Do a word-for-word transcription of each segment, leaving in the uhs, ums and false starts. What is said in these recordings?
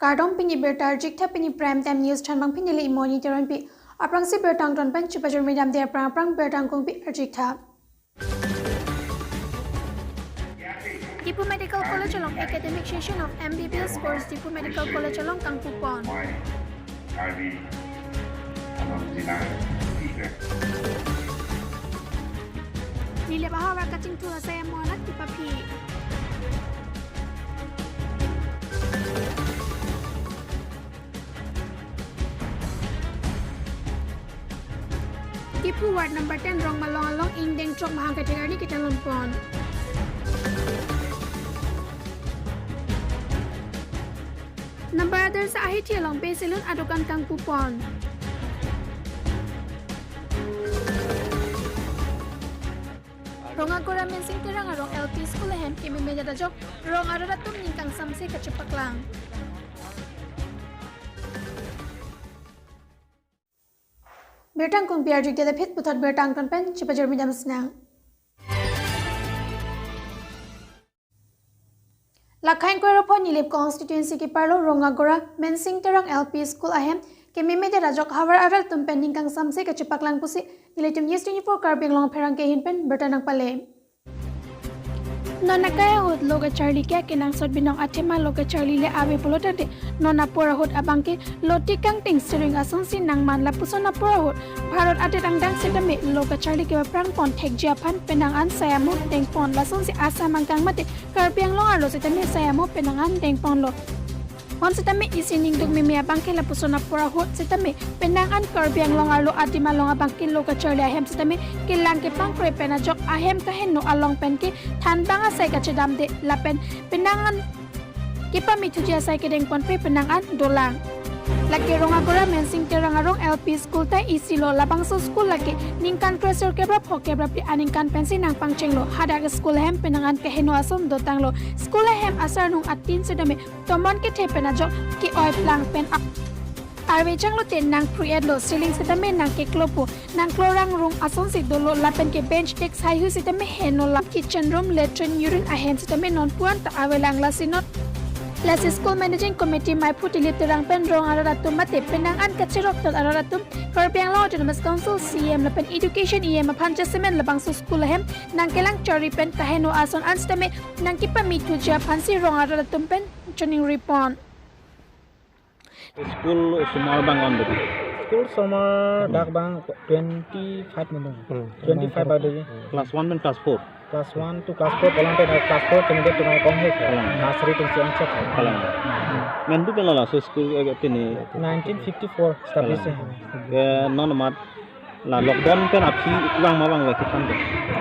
Kardom, pini birta arjik tha, pini Prime Time News thanbang pini le Imoni Teronpi. Aphrangsi birta angton pen chipajor midam de aphrang aphrang birta angkung pi arjik tha. Diphu Medical College along academic session of M B B S course Diphu Medical College along kangpupon. Nilip ahavar kachingthur asai amo anat kepaphi. Diphu Ward number ten Rongmalong along ingdeng chok mahang kethek arni ketalonpon. Number Adarsa ahithi along Bey Salon adokan kangpupon. Rongagora Mensing Terang arong L P School ahem kememe ajok rong arat atum ning kangsamse kachepaklang. Birta angkung pi arjik det aphi puthot birta angton pen chipajor midam sinang. Lakha ingkoi ra pho Nilip constituency keparlo Rongagora Mensing Terang L P School ahem kememe ajok havar arat atum pen ning kangsamse kachepaklang pusi nelitum News twenty-four Karbi Anglong pherangke ahin pen birta nangpale. Non akai ahut lo kacharli ke kenangsot binong athema lo kacharli le ave pulo tangte non apor ahut abangke lo tikang ting sering asonsi nangman lapuson apor ahut Bharat adet angdeng setame lo kacharli kepaprangpon thekji aphan penang an sai amo dengpon, lasonsi Assam angkang mate Karbi Anglong arlo setame sai amo penang an dengponlo. Hon setame isi ningduk meme abangke lapuson apor ahut setame penang an Karbi Anglong arlo adim along abangke lo kacharli ahem setame kelang kepangkre pen ajok ahem kaheno along pen kethan bang asai kachedamde lapen penang an kepamithuji asai kedengponpe penang an dolang. Lake Rongagora Mensing Terang arong L P School ta isi lo, labangso school lake ningkan kresir kep ra pho kep ra phli aningkan pensi nangpangchenglo. Hadak school ahem penang an kaheno ason dotanglo. School ahem asarnung atin setame tomon kethe pen ajok ke-oi plang pen a-, arve changlote nangpru-etlo, ceiling setame nangkeklo pu, nangklorang rung asonsi dolo lapen ke bench desk haihui setame heno la kitchen room, latrine, urine ahem setame non pu-an ta avelang, lasi non. Lasi school managing committee maiphu Dilip Terang pen rong arat atum mate penang an kacheroktot arat atum Karbi Anglong Autonomous Council C E M lapen education E M aphan jasemen labangso school ahem nangkelang charli pen kaheno ason an setame nangkepamithuji aphansi rong arat atum pen choningripon. School osomar bang on betul. School osomar dak bang twenty-five mundung. Hmm. Twenty-five ada ji. Class one pen class four. Class one to class four, pulang pen class four kemudian tunai kong he. Pulang. Nursery pen si ongchot. Pulang. Mendu pen laso school ke pini. Nineteen fifty-four established he. Ke non mat la lockdown pen aphi vang ma vangve kethan ke.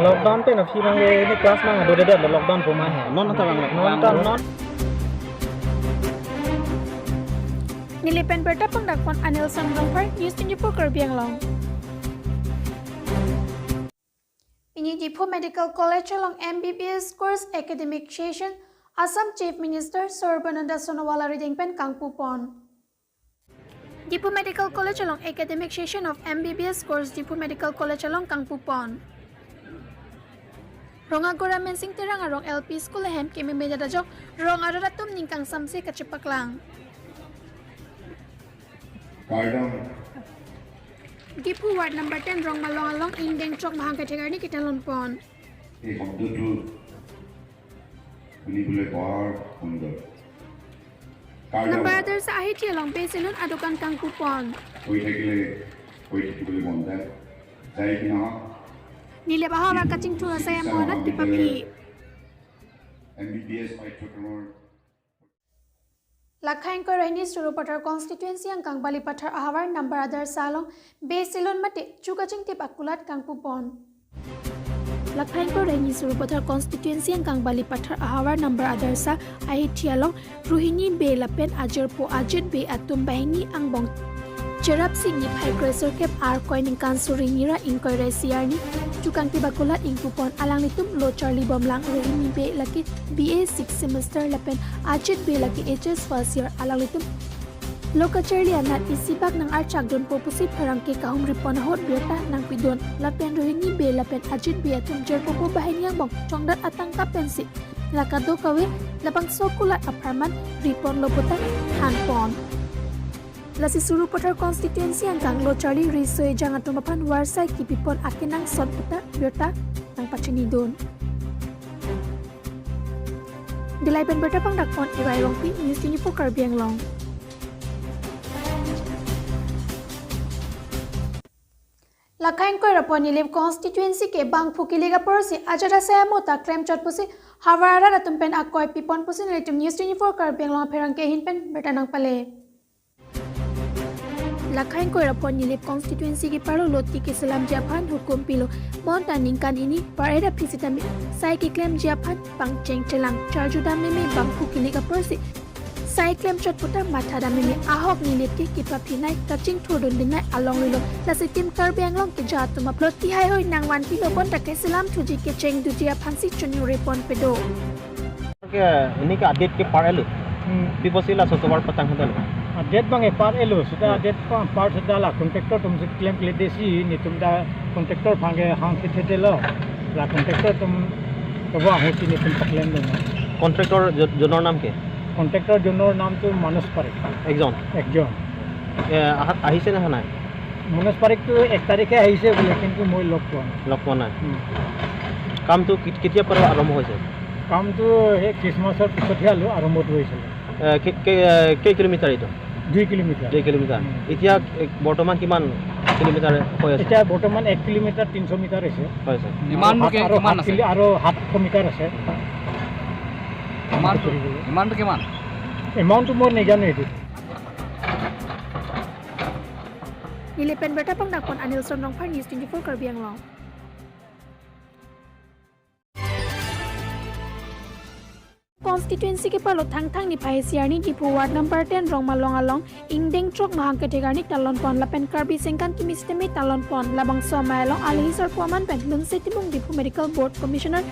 Lockdown pen aphi vangve, ini class mang do de lo lockdown pu ma he. Non ta vangve. Non ta non. Neli pen birta pangdakpon Anil Sangdongphar, News twenty-four Karbi Anglong. Pini Diphu Medical College along M B B S course academic session Assam Chief Minister Sarbananda Sonowal arideng pen kangpupon. Diphu Medical College along academic session of M B B S course Diphu Medical College along kangpupon. Rongagora Mensing Terang arong L P School ahem kememe ajok rong arat atum ning kangsamse kachepaklang. Kardom. Diphu Ward number ten Rongmalong along ingdeng chok mahang kethek arni ketalonpon. এই শব্দটো শুনিবলৈ বৰ সুন্দৰ। Kardom. Number Adarsa ahithi along Bey Salon adokan kangpupon. হৈ থাকিলে হৈ থাকিবলৈ মন যায়। যাই কি নহওক, Nilip ahavar kachingthur asai amo anat kepaphi. M B B S পাঠ্যক্ৰমৰ Lakha ingkoi ra hini Sarupathar constituency angkang Balipathar ahavar Number Adarsa along Bey Salon mate chu kachingtip akulat kangpupon. Lakha ingkoi ra hini Sarupathar constituency angkang Balipathar ahavar Number Adarsa ahithi along Rohini Bey lapen ajirpo Ajit Bey atum banghini angbong cherapsi niphai kresirkep Arkoi ningkan suri hini ra ingkoi ra isi arni chu kangtip akulat ingpupon. Alanglitum lo charli bomlang. Rohini Bey lake B A sixth semester lapen Ajit Bey lake H S first year. Alanglitum lo kacharli anat isi bak nang-archakdunpo pusi pherangke kahumripon ahut birta nangpidun. Lapen Rohini Bey lapen Ajit Bey atum jirpo po banghini angbong chongdat atangka pensi la kadokave labangso kulat apharman riponlo puta thanpon. Lasi Sarupathar constituency angkang Locharli riso ejang atum aphan varsai kipipon akenangsot puta birta nangpachinidun. Dillai pen birta pangdakpon Irai Rongpi, News twenty-four Karbi Anglong. Lakha ingkoi ra phongo Nilip constituency ke bangphu kilik apor si ajat asai amo ta klemchot pusi havar arat atum pen akoi pipon pusi nelitum News twenty-four Karbi Anglong apherangke ahin pen birta nangpale. Lakha ingkoi ra phongo Nilip constituency keparlo loti keselamji aphan hukum pilo. Bonta ningkan hini par-et aphi sitame sai keklemji aphan pangcheng chelang charju dam meme bangphu kilik apor si sai klemchot puta matha dam meme ahok Nilip ke kepaphinei kachingthurdundungnei alonglelo. Lasi Team Karbi Anglong keja atum aphan loti haihoi nangvanpilo bonta keselam thuji kecheng duji aphansi choningri ponpedo. Ke ini ke adet ke par-etlo. Hmm. Pi apotsi laso tovar patang hadak? Adet abang ke par-etlo, seta Hmm. adet pa-, par seta la contractor atum si klemkledetsi, netum ta contractor aphan ke hang kethedetlo. La contractor atum kevang ahut si netum paklemdun. Contractor jo-, jonor nam ke? Contractor jonor nam to Manoj Parekh. Ekjon? Ekjon। এ, আহা-, আহিছে নে অহা নাই? মনোজ পাৰেখটো এক তাৰিখে আহিছে বোলে, কিন্তু মই লগ পোৱা নাই। লগ পোৱা নাই? উম। কামটো কেত-, কেতিয়াৰ পৰা আৰম্ভ হৈছে? কামটো সেই খ্ৰীষ্টমাছৰ পিছতহে আলো-, আৰম্ভ হৈছিলে। এ, কে-, কে-, এ, কেই কিলোমিটাৰ এইটো? দুই কিলোমিটাৰ। দুই কিলোমিটাৰ। উম। এতিয়া, এ, বৰ্তমান কিমান কিলোমিটাৰ হৈ আছে? এতিয়া বৰ্তমান এক কিলোমিটাৰ তিনিশ মিটাৰ হৈছে। হৈছে। ইমানটো আৰু সাত, কে-, আৰু কিমান সাত আছে? কিলো-, আৰু সাতশ মিটাৰ আছে। ইমানটো, ইমানটো কিমান? এমাউণ্টটো মই নাজানো এইটো। Nilip pen birta pangdakpon Anil Sonrongphar, News twenty-four Karbi Anglong. Constituency keparlo Thangthang niphai isi arni Diphu ward number ten Rongmalong along ingdeng throk mahang kethek arni talonpon lapen Karbi Sengkan kimi sitame talonpon. Labangso amei along alhi sarpo aman pen Lunse Timung, Diphu Medical Board Commissioner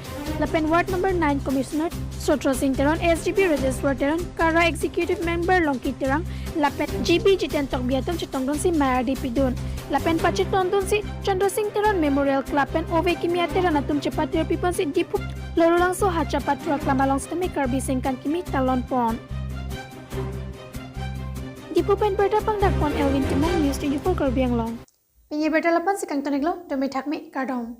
lapen ward number nine Commissioner Sotro Sing Teron, S D P Rajeshwar Teron, KARA Executive Member Longki Terang lapen G B Jiten Tokbi atum chetongdunsi mei ardi pidun. Lapen pachetongdunsi Chandra Sing Teron Memorial Club pen ove kimi ateran atum chepatir piponsi Diphu Lorulangso Hacha Pathu Aklam along sitame Karbi Sengkan kimi talonpon. Diphu pen birta pangdakpon Elvin Timung, News twenty-four Karbi Anglong. Pini birta la-ansi kangton-iklo, domi thakmi, kardom.